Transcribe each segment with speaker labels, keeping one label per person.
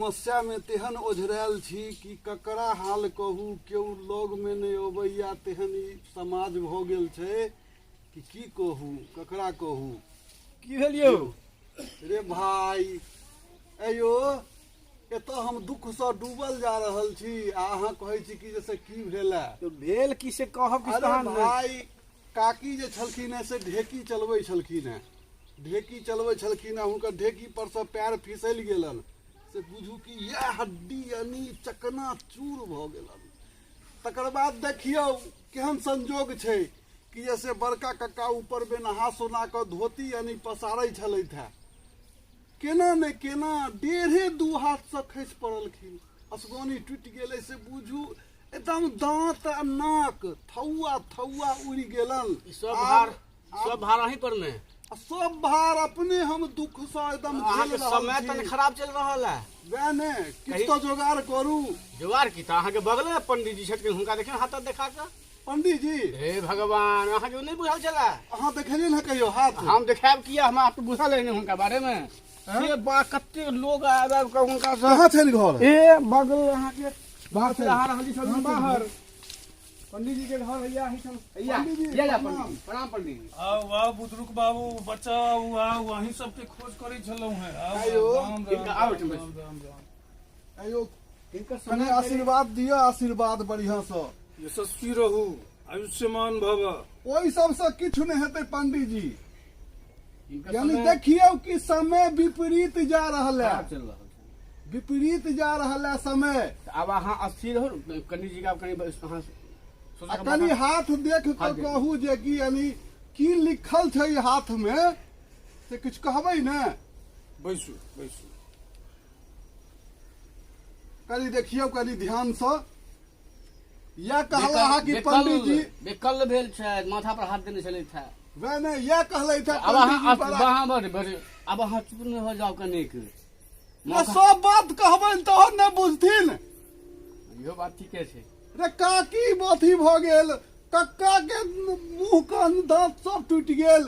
Speaker 1: समस्यामे तेहन ओझरायल छी कि ककरा हाल कहू, केओ लगमे नहि अबैया, तेहन ई समाज भऽ गेल छै कि की कहू, ककरा कहू।
Speaker 2: की भेल यौ?
Speaker 1: रे भाइ, अयो एतऽ हम दुःखसँ डूबल जा रहल छी आ अहाँ कहै छी कि जे से की भेल है।
Speaker 2: तऽ भेल की से कहब कि
Speaker 1: अरे
Speaker 2: तहन ने?
Speaker 1: भाइ, काकी जे छलखिन हेँ से ढेकी चलबै छलखिन हेँ, ढेकी चलबै छलखिन हेँ, हुनकर ढेकी परसँ पैर फिसलि गेलनि, से बुझू कि इएह हड्डी यानी चकना चूर भऽ गेलनि। तकर बाद देखियौ केहन संजोग छै कि जैसे बड़का कक्का ऊपरमे नहा सोना कऽ धोती यानी पसारै छलथि हेँ, केना ने केना डेढ़े दू हाथसँ खसि पड़लखिन, असगौनी टूटि गेलै, से बुझू एकदम दाँत आ नाक थौआ थौआ उड़ि गेलनि।
Speaker 2: ई सब भार, सब भार अहीं पर ने?
Speaker 1: आ सब भार अपने हम दुख से एकदम
Speaker 2: अहाँके
Speaker 1: झेल रहल
Speaker 2: समय
Speaker 1: छी।
Speaker 2: तनि खराब चलि रहल है।
Speaker 1: वएह ने, किछु तऽ जोगाड़ करू।
Speaker 2: जोगाड़ की? तऽ अहाँके बगले में पंडित जी छथिन, हुनका देखियौ हाथ देखा कऽ।
Speaker 1: पंडित जी?
Speaker 2: हे भगवान, अहाँके नहि बुझल छलै?
Speaker 1: अहाँ देखेलियै ने कहियो हाथ?
Speaker 2: हम देखायब किया, हमरा तऽ बुझल है नहि हुनका बारे में। से बा कते लोग आबि आबि कऽ हुनका से।
Speaker 1: कहाँ छनि घर?
Speaker 2: ए बगल अहाँके बाहर से अहाँ रहल छी सब बाहर पंडित जी के घर हैया एहिठाम हैया।
Speaker 1: पंडित जी,
Speaker 2: या या
Speaker 1: प्रणाम।
Speaker 2: पंडित जी, प्रणाम पंडित जी।
Speaker 3: आउ आउ बुदरुक बाबू, बच्चा आउ आउ, अहीं सबके खोज करै छलहुँ हेँ। आउ,
Speaker 1: आयो।
Speaker 3: आउ, राम, राम,
Speaker 2: हिनका आउ एहिठाम
Speaker 3: राम,
Speaker 2: बैसू।
Speaker 3: राम, राम।
Speaker 1: आयो,
Speaker 2: हिनकर
Speaker 1: कनि
Speaker 2: समय
Speaker 1: आशीर्वाद दिअ, आशीर्वाद बढ़िआँ सँ।
Speaker 3: यशस्वी रहू, आयुष्मान भव।
Speaker 1: ओहि सबसँ किछु नहि हेतै पंडित जी।
Speaker 2: हिनकर
Speaker 1: यानी
Speaker 2: समय
Speaker 1: देखियौ कि समय विपरीत जा रहल है।
Speaker 2: खराब चलि रहल छै।
Speaker 1: विपरीत जा रहल है समय।
Speaker 2: तऽ आब अहाँ अस्थिर हो कनि जी, आब कनि अहाँ सोचऽ
Speaker 1: आ
Speaker 2: के
Speaker 1: कनि
Speaker 2: मौका-
Speaker 1: हाथ देख
Speaker 2: हाथ
Speaker 1: कऽ
Speaker 2: देख।
Speaker 1: कहू जे कि यानी की लिखल छै ई हाथ मे, से किछु कहबै ने?
Speaker 3: बैसू बैसू।
Speaker 1: कनि देखियौ कनि ध्यानसँ। इएह कहला अहाँ कि
Speaker 2: बेकल-
Speaker 1: पंडित जी
Speaker 2: बेकल भेल छै, माथा पर हाथ देने छलथि है।
Speaker 1: वएह ने, इएह कहलथि है
Speaker 2: आब
Speaker 1: पंडित जी
Speaker 2: अहाँ
Speaker 1: बड़ा-
Speaker 2: अहाँ बड़ बड़ आब अहाँ चुप नहि हो जाउ कनिक।
Speaker 1: ने सब बात कहबनि तहन ने बुझथिन।
Speaker 2: इहो बात ठीके छै।
Speaker 1: रे काकी अथी भऽ गेल, कक्का के मुंह कान दांत सब टूटि गेल,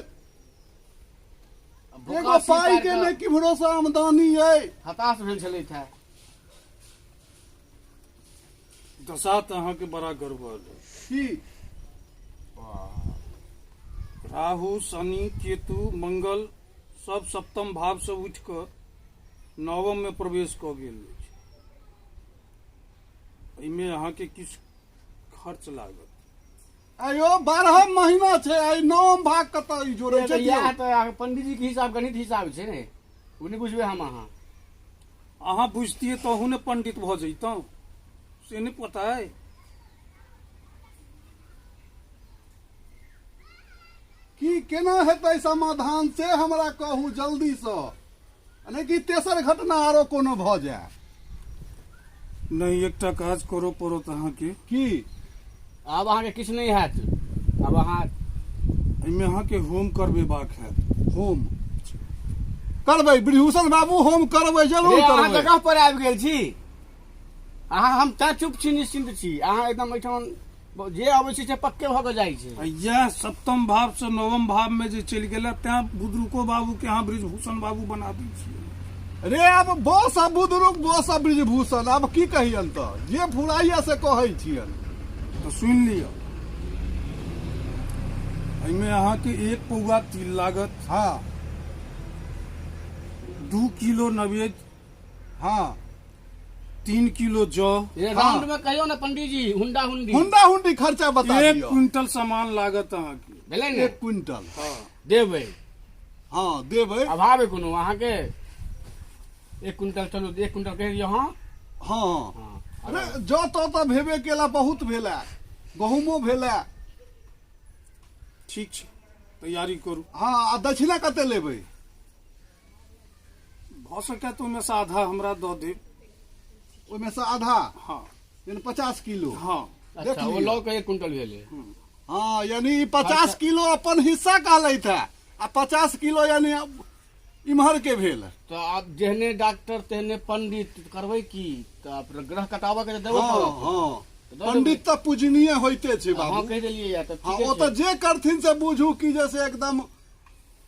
Speaker 1: एगो
Speaker 2: भोकासी
Speaker 1: पाई
Speaker 2: पारि
Speaker 1: के
Speaker 2: कऽ
Speaker 1: नहि किम्हरो से आमदनी अइ।
Speaker 2: हताश भेल छलथि है।
Speaker 3: दशा तऽ अहाँके बड़ा गड़बड़ है।
Speaker 1: की?
Speaker 3: राहु शनि केतु मंगल सब सप्तम भाव से उठि कऽ नवम में प्रवेश कऽ गेल अछि। एहिमे अहाँके किछु खर्च लागत।
Speaker 1: आयो 12 महीना छै, आइ नवम भाग कतऽ ई जोड़ै छै?
Speaker 2: इएह तऽ अहाँके पंडित जी के हिसाब गणित हिसाब छै ने, ओ नहि बुझबै हम अहाँ।
Speaker 3: अहाँ बुझतियै तहू ने पंडित भऽ जैतहुँ, से नहि पता अइ।
Speaker 1: की केना हेतै समाधान से हमरा कहू जल्दीसँ, नहि कि तेसर घटना आरो कोनो भऽ जाय।
Speaker 3: नहि, एकटा काज करऽ पड़त अहाँके।
Speaker 1: की?
Speaker 2: आब अहाँके किछु नहि हैत, आब अहाँ
Speaker 3: एहिमे अहाँके होम करबेबाक हैत।
Speaker 1: होम करबै ब्रिभूषण बाबू, होम करबै जरूर।
Speaker 2: रे, अहाँ
Speaker 1: करबै।
Speaker 2: जगह पर आबि गेल छी अहाँ, हम तैं चुप छी, निश्चिन्त छी। अहाँ एकदम एहिठाम जे अबै छै से पक्के भऽ कऽ जाइ छै।
Speaker 3: आ इएह सप्तम भाव से नवम भाव में जे चलि गेला, तैं बुदरुको बाबू के अहाँ ब्रिजभूषण बाबू बना दै छियै।
Speaker 1: रे आब बस आ बुदरुक, बस आ ब्रिजभूषण, आब की कहियन, तऽ जे फुराइया से कहै छियन।
Speaker 3: तऽ सुनि लिअ, एहिमे अहाँके 1 पौआ तिल लागत।
Speaker 1: हाँ।
Speaker 3: 2 किलो नवेद।
Speaker 1: हाँ।
Speaker 3: 3 किलो जौ।
Speaker 2: ये राउंड में कहियो ने पंडित जी, हुंडा हुंडी।
Speaker 1: हुंडा हुंडी खर्चा बता
Speaker 3: 1
Speaker 1: दियौ।
Speaker 3: क्विंटल सामान लागत अहाँके।
Speaker 2: भेलै ने?
Speaker 1: 1 क्विंटल।
Speaker 3: हाँ।
Speaker 2: देबै?
Speaker 1: हाँ देबै।
Speaker 2: अभाव है कोनो अहाँके? 1 क्विंटल, चलू 1 क्विंटल कहि दियौ। हाँ
Speaker 1: हाँ।
Speaker 2: हाँ।
Speaker 1: अरे जौ तऽ भेबे केला, बहुत भेला, गहुमो भेला।
Speaker 3: ठीक छै, तैयारी करू।
Speaker 1: हाँ, आ दक्षिणा कते लेबै?
Speaker 3: भऽ सकै तऽ ओहिमे से आधा हमरा दऽ देब।
Speaker 1: ओहिमे से आधा?
Speaker 3: हाँ।
Speaker 1: यानी 50 किलो।
Speaker 3: हाँ।
Speaker 1: देख
Speaker 2: अच्छा, ओ
Speaker 1: लिअ।
Speaker 2: लऽ कऽ 1 क्विंटल भेलै।
Speaker 1: हाँ, यानी 50 किलो अपन हिस्सा कहलथि है आ 50 किलो यानी इम्हर के भेल।
Speaker 2: तऽ आब जेहने डॉक्टर तेहने पंडित, करबै की? तऽ आब ग्रह कटाबऽ के तऽ देबऽ
Speaker 1: हाँ
Speaker 2: पड़त।
Speaker 1: हाँ।
Speaker 2: तऽ दऽ देबै।
Speaker 1: पंडित तऽ पूजनीय होइते छै
Speaker 2: हाँ
Speaker 1: बाबू।
Speaker 2: कहि देलियै या तऽ
Speaker 1: हाँ,
Speaker 2: ठीके
Speaker 1: ओ तऽ
Speaker 2: छै।
Speaker 1: जे करथिन से बुझू कि जैसे एकदम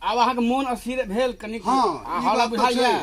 Speaker 2: आब अहाँके मोन अस्थिर भेल कनिक?
Speaker 1: हाँ,
Speaker 2: आ
Speaker 1: ई
Speaker 2: हौला
Speaker 1: बात तऽ
Speaker 2: बुझाइया?
Speaker 1: छै।